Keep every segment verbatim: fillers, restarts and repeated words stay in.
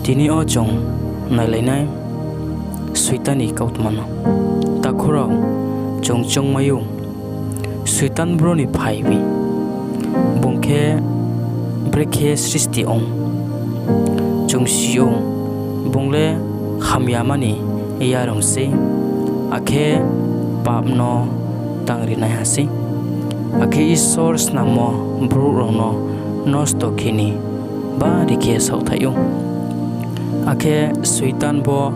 Tini yo chung nailai nai Soitan ni kautma no. Takhu rao, chung choungmai ou, Soitan bro ni phai mi? Bung khe brekhe sristi ong? Chung si ou, bung le hamyama ni yarung sei, akhe pap no tangrinaiha sei, akhe Isor snammo brouh rao no nosto khe ni bari khe saohthaih ou. Akhe Soitan bo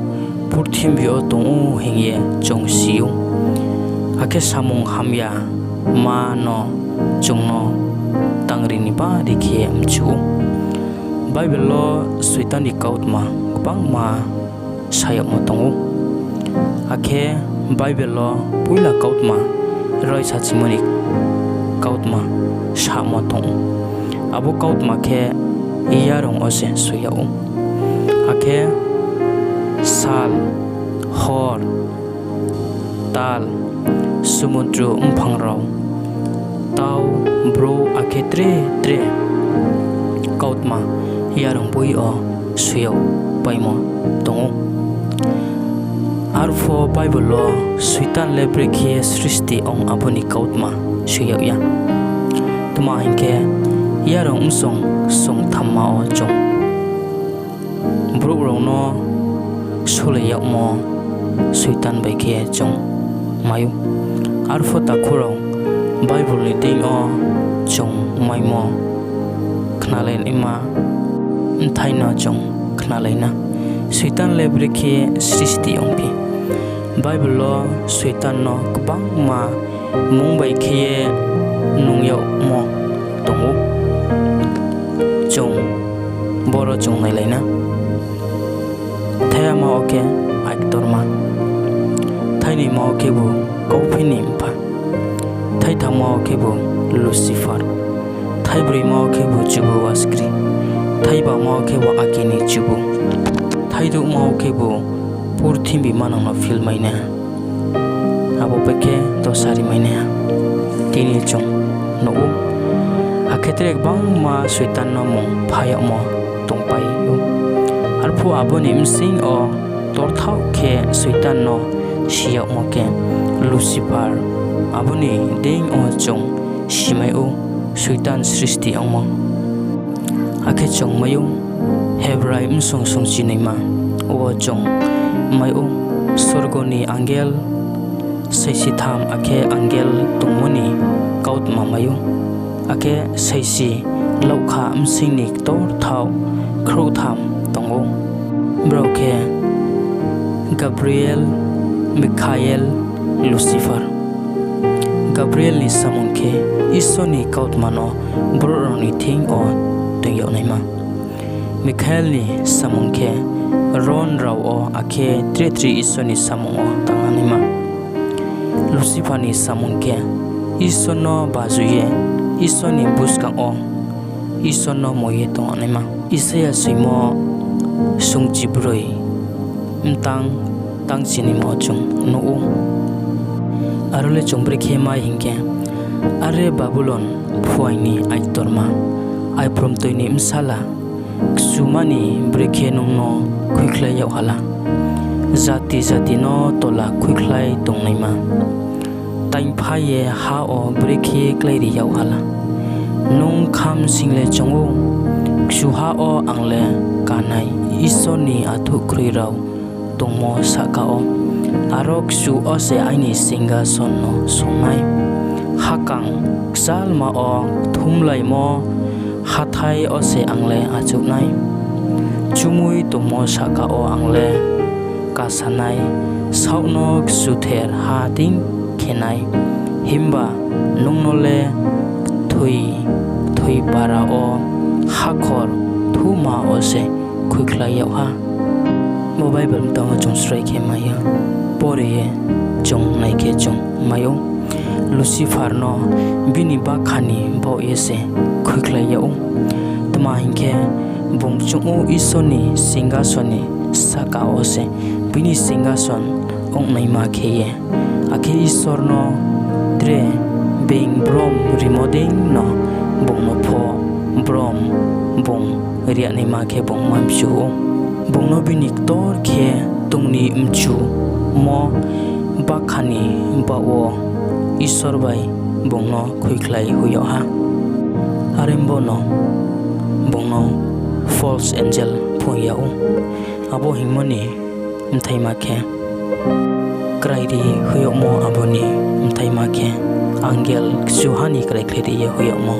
purthimbi yo tong ou hing ye chung si ou, akhe samung hamyama no chung no tangri ni bari khe mchu ou. Bible wo Soitan ni kautma gbangma sa yagmo tong ou. Akhe Bible wo poila kautma raisa chimo ni kautma samo tong ou. Abo kautma khe yarung wo se soi yag ou. Akhe sal, hor, tal, sumundru mphang rao, tau, brouh, akhe tre tre kautma yarung boi yo soi yagpaimo tong ou. Arphuh Bible wo Soitan le brekhe sristi ong abo ni kautma soi yag ya. Tma hing khe, yarung bsong songthamma wo chung brouh rao no solai yagmo Soitan bai khe chung mai ou. Arphuh takhu rao, Bible ni deing yo chung maimo khnalaima bthai no chung khnalai na. Soitan le brekhe sristi ongphi? Bible wo Soitan no gbangma mung bai khe ye nung yagmo tong ou. Chung boro chung nailai na. Thaiha ma wo khe Aiktorma, thainoima wo khebu kauphi ni mpha, thaithamma wo khebu Lucifer, thaibroima wo khebu chubu waskri, thaibama wo khebu ake ni chubu, thaidouhma wo khebu purthimbi manang no philmainaiha. Abo bai khe dosa rimainaiha. Tini chung nuh ou, akhe tre gbangma Soitan no mung pha yagmo tongpai ou. Arphuh abo ni bsing yo torthaoh khe Soitan no si yagmo khe Lucifer, abo ni deing yo chung simai ou, Soitan sristi ongmo. Akhe chung mai ou, Hebrai bsong songchinoima wo chung mai ou, sorgo ni angel saisitham akhe angel tongmo ni kautma mai ou. Akhe saisi laukha bsing ni ktorthaoh khrouhtham tong ou. Brao khe Gabriel, Mikhael, Lucifer. Gabriel ni samung khe Isor ni kautma no brouh rao ni thing yo toing yag naima. Mikhael ni samung khe ron rao wo akhe tre tre Isor ni samung wo tangnaima. Lucifer ni samung khe Isor no baju ye Isor ni buskang wo Isor no mo ye tong yag naima. Isaia soimo sungchibroi mtang tangchinimo chung nuh ou. Aro le chung brekhe mai hing khe, Are Babulon phuaing ni aiktorma, aipromtoi ni bsala, kchuma ni brekhe nung no khuikhlai yag ha la? Jati jati no tola khuikhlai tongnaima, taingphai ye ha wo brekhe kláiri yag ha la? Nung kham sing le choung ou, kchuha wo ang le kanai Isor ni athuhkhroi rao tongmo sahka wo. Aro kchu wo se aini singkason no song nai. Hakang kchalma wo kthumlaimo hathái wo se ang le achouh nai. Chumui tongmo sahka wo ang le kasa nai, saoh no kchuther ha dei khe nai. Himba nung no le kthoi, kthoi para wo hakhor thuma wo se khuikhlai yag ha. Bo Bible mtang wo chung srai khe mai ya, pore ye chung nai khe chung mai ou, Lucifer no bini bakha ni baoh ye se khuikhlai yag ou. Tma hing khe, bung choung ou Isor ni singkason ni sahka wo se bini singkason ongnaima khe ye, akhe Isor no tre being brom rimo dei no bung no pho brom bung ri yag naima khe bung ma mchu ou. Bung no bini ktor khe tong ni mchumo bakha ni baoh wo Isor bai bung no khuikhlai hoih yag ha. Are bo no bung no false angel phrung yag ou. Abo hingmo ni bthaima khe, krai ri hoih yagmo abo ni bthaima khe, angel kchuha ni kraikhlai ri ye hoih yagmo.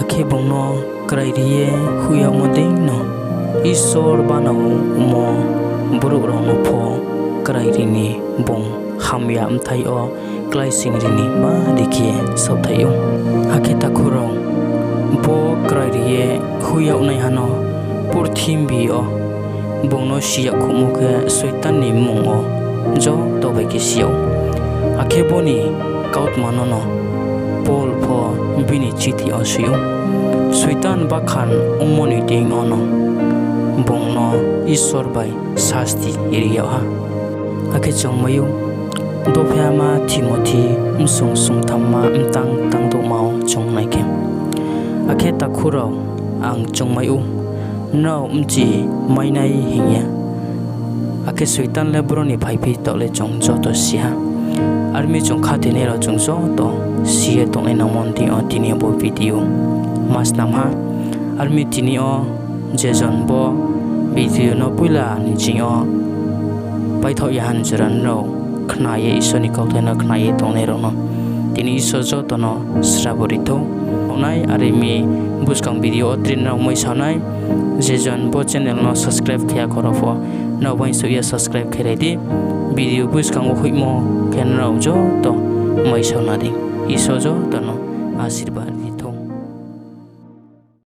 Akhe bung no krai ri ye hoih yagmo dei no Isor banamo brouh rao no pho krai ri ni bung hamya bthai yo kláisoing ri ni bari khe saohthaih ou. Akhe takhu rao, bo krai ri ye hoih yagnaiha no purthimbi yo bung no si yagkhouhmo khe Soitan ni mmung wo joto bai khe si yag ou. Akhe bo ni kautma no no Pol pho bini chithi yo soi ou. Soitan bakhan ongmo ni deing yo no bung no Isor bai sasti ri yag ha. Akhe chung mai ou, dophiama Timothi bsung sungthamma mtang tangdouhma wo chung nai khe. Akhe takhu rao, ang chung mai ou, nrao bchi mai nai hing ye. Akhe Soitan le bro ni phaiphi taoh le chung joto si ha. Are mi chung khathoinai rao chung joto si ye tongnai nangmo ni deing yo tini yo bo video ma snam ha. Are mi tini yo je jon bo video no poila ni ching yo paithaoh ya ha ni jora nrao khna ye Isor ni kauthai no khna ye tongnai rao no tini Isor joto no srabo ri thou. Nai are mi buskang video wo tre nrao maisao nai, je jon bo channel no subscribe khe ya khoro pho, nrao uaingsouh ye subscribe khe ri di. Video buskang wo hoihmo khe nrao joto maisao na di. Isor joto no asirbad.